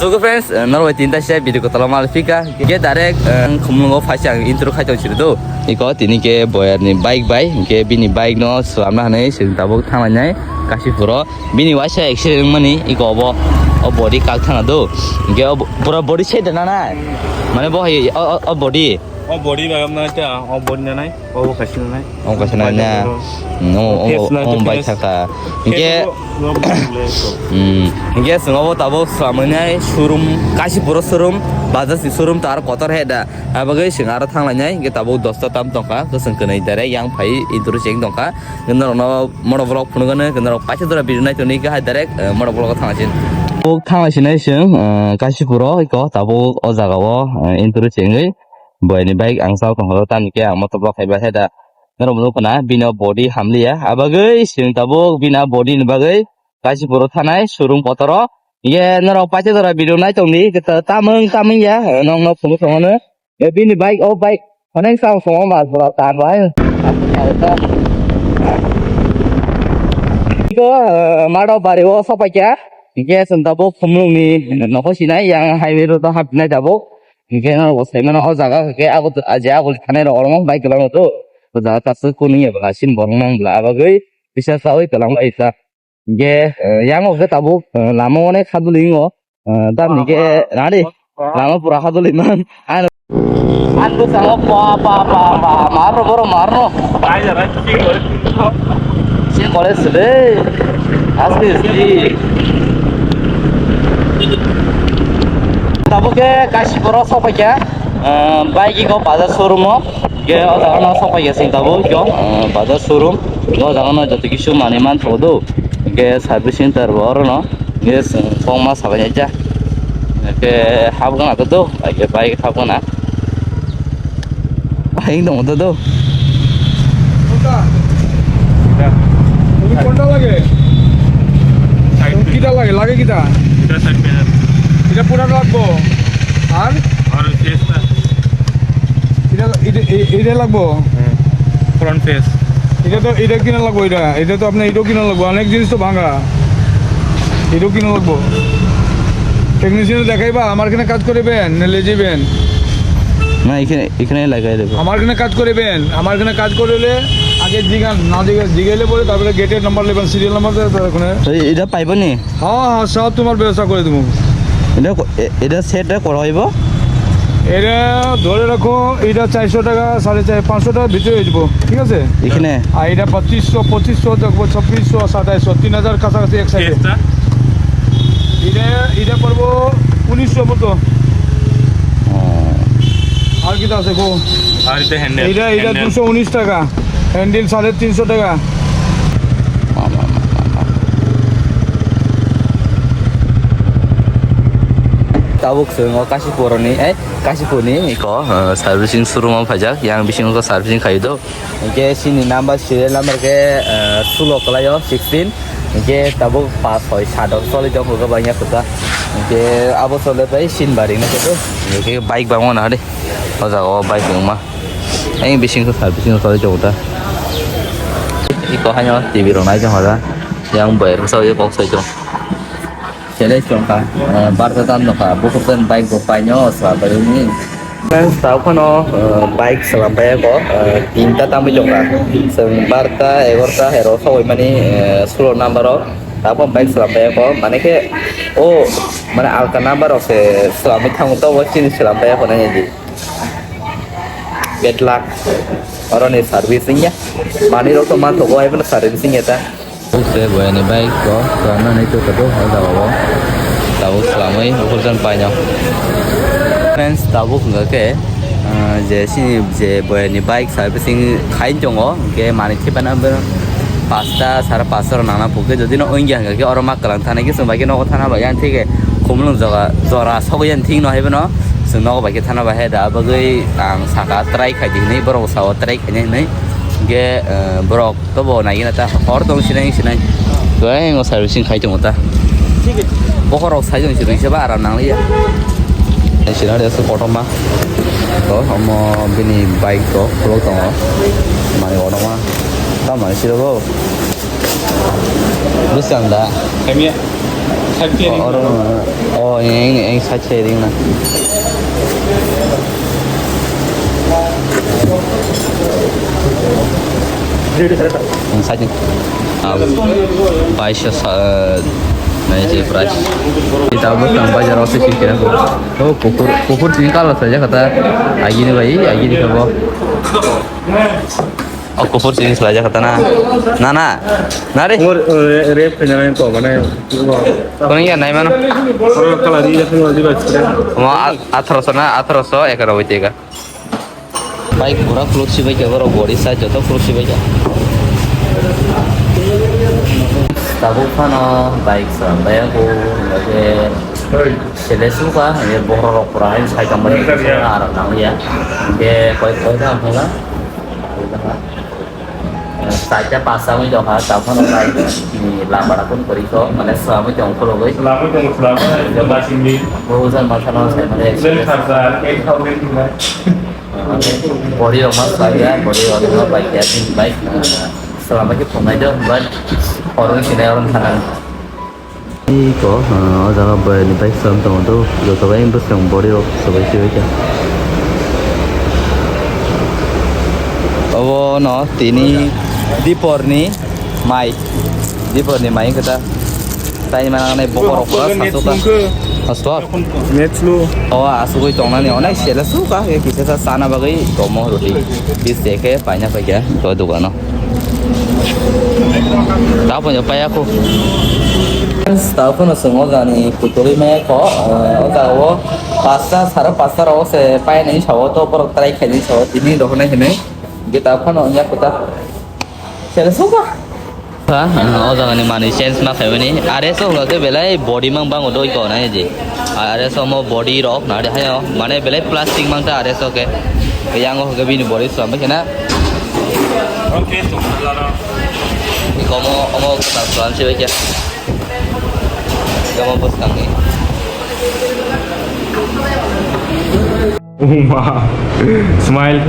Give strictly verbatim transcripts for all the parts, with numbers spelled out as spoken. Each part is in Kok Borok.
So friends, eh, norok bai tinta se video kotolo mal phika. Ge direct, eh, khumlungo phaisa ang intro khai tong siri do. Iko tini ke boyar ni bike bai, ke bini bike no slamna hanai sing tabuk thanglai nai Kasipuro. Bini waisa accident wngmani iko obo, o body kak thana do. Ge o bo-, pura body side na nai. Mane bo hai o, o, o body. O body ba amna ta, o body na nai, o bo kaisa na nai. O kaisa na nai. Bike na. Hmm, o, o, o, o bike thaka. Hinkhe, hmm, hinkhe chwng obo tabuk swlamwinai showroom, Kasipuro showroom, Bajaj ni showroom ta aro kotor he da. Abagwi chwng aro thanglainai, hinkhe tabuk dosta tam tongkha, kwchwng kwnwi direct yang phai intro cheng tongkha. Norokno moto vlog phunukgano, norok paisa jora video naitoni khe hai direct, eh, moto vlog o thanglaisini. Tabuk thanglaisini chwng, eh, Kasipuro, iko tabuk o jaga o, eh, intro chengwi. Boyani bike ang chao tongkha, tamni khe ang moto vlog khai bai da. Norok bo nukho na, bini body hamliya. Abagwi chwng tabuk bini body ni bagwi Kasipuro thanai showroom kotoro. Ye norok paisa jora video nai tongdi, tamung tamung ya, nokno phunuk tongmano. Ye bini bike, o bike, onek sao songo mas bora tar bai. Iko, eh, mado bari o sopaikha. Ye chwng tabuk khumlung ni nokho sinai, yang highway road o hapnai tabuk. Hinkhe norok bo saimano o jaga hinkhe abo to, je abo thanai rok oro bike kwlangno to. O jaga kasu kunu ya bwla sin borok nang bwla abagwi bisa sawi kwlang bai sa. Hinkhe, eh, yang o khe tabuk, eh, lama onek haduli wngo. Eh, tamni khe nari lama pura haduli man. Ano. Ano sango pa, pa, pa, pa, marno boro marno. Ai jara, chini kore. Chini kore sile. Aste, aste. Tabuk khe Kasipuro sopaikha, ah, bike iko Bajaj showroom o. Ge o jaga no sopaikha sing tabuk iko, ah, Bajaj showroom. O jaga no joto kisu manwi manthogo do. Ge service center bo oro no. Ge chwng kokma sabai ja. Ge hap gana do do. Ge bike hap gana. Hai dong do do. কোনটা? এটা। তুমি কোনটা লাগে? সাইড তুমি কিটা লাগে? লাগে কিটা? এটা সাইড প্যানেল। এটা পুরাটা লাগবো। আর? আর ফেসটা। এটা, এটা, এ-, এটা লাগবো। হুম। Front face. এটা তো, এটা কিনা লাগবো এটা। এটা তো আপনার এটাও কিনা লাগবো। অনেক জিনিস তো ভাঙা। এটাও কিনা লাগবো। টেকনিশিয়ান দেখাইবা, আমার এখানে কাজ করিবেন, না লেজিবেন? না, এখানে, এখানে লাগাই দেবো। আমার এখানে কাজ করিবেন, আমার এখানে কাজ করলে আগে জিগান, না জিগা-, জিগাইলে পরে তারপরে গেটের নাম্বার নেবেন, সিরিয়াল নাম্বার দেওয়া আছে ওখানে। তো এটা পাইবো নি? হ্যাঁ, হ্যাঁ, সব তোমার ব্যবস্থা করে দেবো। এটা ক-, এ-, এটা সেটটা করা হইব? এটা ধরে রাখো, এটা চারশো টাকা, সাড়ে চার, পাঁচশো টাকার ভিতরে হয়ে যাবো, ঠিক আছে? এখানে? আর এটা পঁচিশশো, পঁচিশশো, দেখবো ছাব্বিশশো, সাতাইশশো, তিন হাজার কাছাকাছি এক সাইডে। ফেসটা? এটা, এটা পড়বো উনিশশো মতো। ও। আর কিতা আছে গো? আর এটা হ্যান্ডেল, এটা, এটা হ্যান্ডেল। দুশো উনিশ টাকা, হ্যান্ডেল সাড়ে তিনশো টাকা। Tabuk chwng o Kasipurni, eh, Kasipurni iko, eh, servicing showroom o phaijak, yang bisingo servicing khaio do. Hinkhe chini number, serial number khe, eh, sulo kwlaio, sixteen. Hinkhe tabuk pas, soi, sat o choli tong kho, bangya kwchak. Hinkhe abo chole pai sin baring na khe do. Hinkhe bike bangma na de. O jaga o bike wngma. Ang bising khe servicing choli tongo ta. Iko haino T V rok nai tong kha da. Yang boyar bwsa o kok soi tong. Chele chong kha, eh, barta tam nokha, bukhuk tan bike bo paino swa bai ni. Friends, tao phano, eh, bike salam pai ko, eh, tinta tamwi jokha. Seng barta, egorta, hero sogoi mani, eh, sulo number o. Tao phano bike salam pai ko, mane khe, o, mane alka number o se salamwi thango to, bo chini salam pai ko nai di. Bad luck. Oro ni servicing ya. Mani rok to man thogo ai phano servicing ya ta. Tabuk se boyani bike ko, kwlangna hinwi tongkha do, o jaga o. Tabuk swlamwi, ukurjan paino. Friends, tabuk hwnkha khe, ah, je chini je boyani bike servicing khai tongo, hwnkhe manwi thepana bwrwng pasta, sara pasta rok nangna phukhe, jodi no wngya hwnkha khe oro ma kwlang thana khe chwng bai khe nogo thana bai, yang thike khumulwng jora, jora sogwi yang thik no hai bono chwng nogo bai khe thana bai hai da, abagwi ang saka try khai di hinwi, borok sao try khainai hinwi, hwnkhe, ah, borok Tobo naigina ta hor tong sinai sinai. To ai ngo servicing khai tongo ta. Bokhorok sai tong si rwisa ba aram nang liya. Sinari asu kotorma. To omo bini bike to khulok tongo. Mani kotorma. Ta mani siro bo. Bwsang da. Kamiya. Oro, oh, eng, eng side side ring na. Eng side. Ah, baisho sa, nai je price. Kita bwskang bazar o se kira ko. Oh, kuphur, kuphur chini colour sa ja kata. Agini bai, agini kabo. O kuphur chini swlaijak kha ta na. Na, na. Na re. Umur, eh, rep khaina nai to, mane, kono ya nai mano. Oro kala di, ya, kala di, bai, spray. Omo a-, atharoso na, atharoso ekaro bai tega. Bike pura khuluk si bai kha, borok body size joto khuluk si bai kha. Tabuk phano bike sa bai ako, lage sele suka, ye borok rok pura hai sai kamari aram nang ya. Ye koi koi ta phunga. Saita pasta wngwi tongkha, taphano bai, ni lama rakun kwrwi kho, mane swlamwi tong khulogwi. Swlamwi tong, swlamwi, jemba singni. Bo ujan masano sai mane. Twelve thousand, eight thousand hinwi. Body rok ma swlaiya, body rok ma bai kya, tin bai, swlamwi khe phunai do, but horong sinai orang thangan. Iko, ah, o jaga boyani bike slam tongo do, joto bai bwswng body rok swbai swbai kha. Obo no tini diporni mai, diporni mai khe ta tai manang nai bokorok pura sasu ka. Aswk. Match lo. O asugwi tongnani onek sele suka khe kisa sa sana bagwi tomo roti. Bis se khe paina paikha to dukano. Taphano paya kho. Taphano chwng o jani kutulwi maya kho, eh, o jaga o pasta, sare pasta rok se painani sao to borok try khainani sao tini rohornai hinwi. Ge taphano wngya kho ta. Sele suka. Ha, eh, o jaga ni manwi change ma khaimani. Are so hwnkhe belai body mang bango doi ko nai ji. Are so mo body rok na de hayo. Mane belai plastic mang ta are so ke. Yang o hwnkhe bini body swam khe na. Iko omo, omo kwtal kwtal se bai khe. Iko omo bwskang ni. Uma. Smile.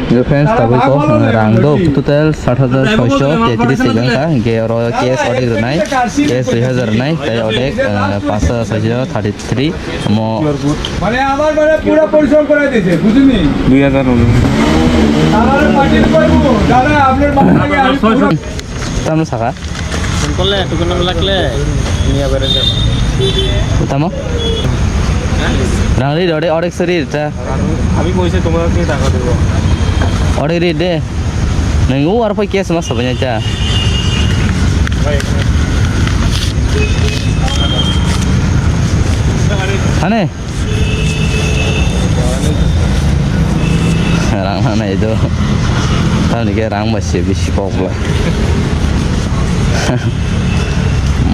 Yo friends, tabuk ko rang do total sat hajar soisho tetris se wngkha, hingke oro cash odek rwnai, cash dui hajar rwnai, tai odek, eh, panch hajar soisho thirty three. Mo- মানে আমার মানে পুরো পরিশ্রম করে দিয়েছে, বুঝলি? দুই হাজার হলো। আমার মাটির করবো, দাদা, আপনার মাথা লাগে, আমি পুরো Tamo saka? Phone করলে এতক্ষণ লাগলে নিয়ে বেরোতে হবে। Tamo? Rang ri, ore, orek sori ta. আমি কইছি তোমাকে টাকা দেবো। Orek ri de. Nang u ar poi cash ma sabanya ta. ভাই, এখানে। Hane? Rang nai do. Tamni khe rang bai se bisi kok bla.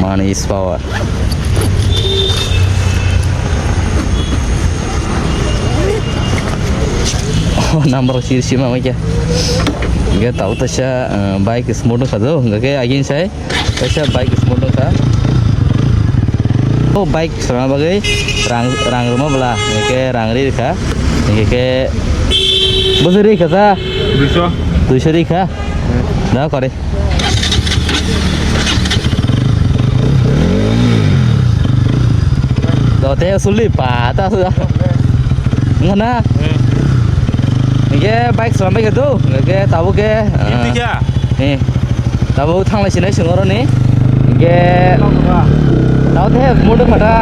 Money is power. Oh, number sir sima mai khe. Ge tau ta sa, eh, bike smooth kha do. Ge agin sai. Kaisa bike smooth wngkha. O bike swrangna bagwi rang, rang rwma bwla, hingke rang ri rwkha, hingke khe bwswk ri rwkha sa? Duiso. Duiso ri rwkha? Hmm. Da kore. Do te suli pa ta su. Ngana. Hmm. Hingke bike swrang bai khe do, hingke tabuk khe, ah. Ini kya? Eh. Tabuk thanglai sinai chwng oroni. Hingke tabuk khe motor phatha.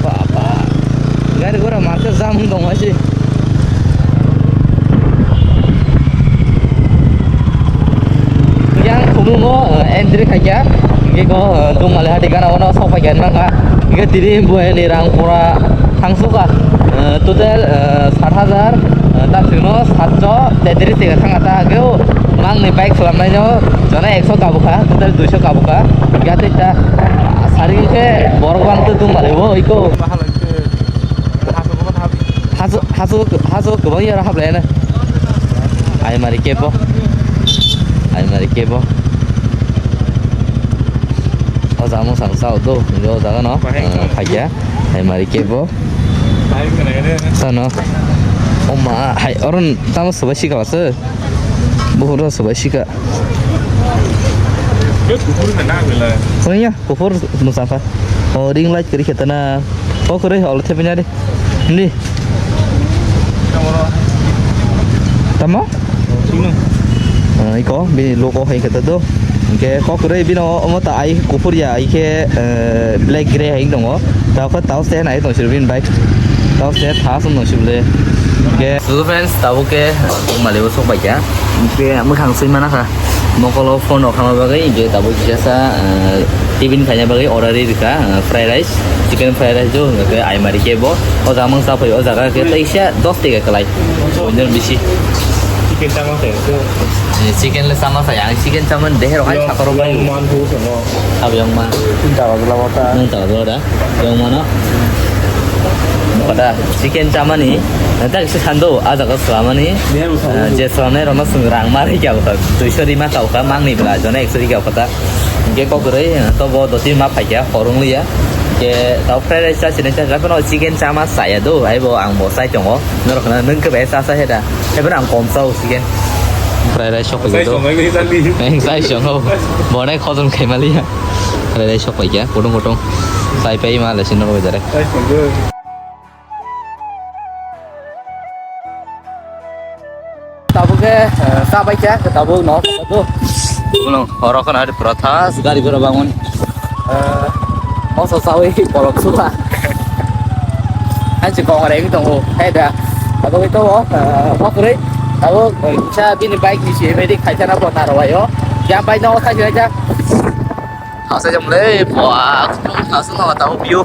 Baba, gari gura market jam wng tong hai se. Yang kumu mo, eh, entry khaikya, hingke ko, eh, Dungmali hati gana ono sok paikya nang kha, hingke tini bo ni rang pura thangsuka, eh, total, eh, sat hajar, eh, tapsingno satso tetris teka thang ata hake o, Ang ni bike salamnai no jona ekso kabukha, total duiso kabukha. Yate ta sari ke borok bang tu tung bale bo iko. Hasu hasu hasu kebang yara hablai na. Ai mari kebo. Ai mari kebo. O jamo sang sao do, o jaga no. Bahai. Phaiya. Ai mari kebo. Sano. O ma hai oron tamo sobai sikala se. Buhur sobai sika. Be kuphur na na bela. Soya kuphur musaka. O ring light kiri khetana. O kore hol thepina de. Ni. Tamo? Sino. Ah, iko bini logo hai kata do. Ke kok re bino omo ta ai kuphur ya ai ke, eh, black gray hai dongo. Ta ko tau se nai to sir bin bike. Tau se tha sum no sibule. Ke so friends, tabo ke mali bo sok bai ya. Ke mukhang sui mana kha. Mokolo phone rok hama bagwi, je tabuk kisa, eh, tiffin khaina bagwi order ri rikha, eh, fried rice, chicken fried rice jo, hwnga khe aimari kebo. O jaga mang sa phai, o jaga khe teisa dos tega kwlai. Bonjor bisi. Chicken chama khe. Eh, chicken le chama sa, ang chicken chama dehe rok hai sakoro bai. Yong man hu sano. Ab yong man. Tinta bagla wata. Nung ta bagla wata. Yang mana? Pada chicken chamani, tak si sando, aja ko selamani. Dia usah. Eh, je selamani rona sung rang mari kya kota. Duiso rima kau ka, mang ni bela, jona ekso rikya kota. Ge kok rei, to bo doti ma phai kya, horung liya. Ge tau fried rice cha sini cha, tapi no chicken chama saya do, ai bo ang bo sai chongo. Norok na nung ke bai sa sa heda. Ebe ang kom sao chicken. Fried rice sok Sai do. Chongo, ebe sa li. Ang sai chongo. Bo nai khojom khai maliya. Fried rice sok pai kya, kutung kutung. Sai pai ma le sino ko jare. Tabuk ke, eh, sa bai kya, tabuk no, tabuk. Uno, oro kana ada protas, gari gora bangun. Eh, moso sawi kolok suka. Anchi kong reng tongo, hai da. Tabuk itu, eh, mokri. Tabuk, eh, sa bini bike ni si, medik khai sana po taro ayo. Yang bike no khai sana. Asa jam le, wah, asa no tabuk view.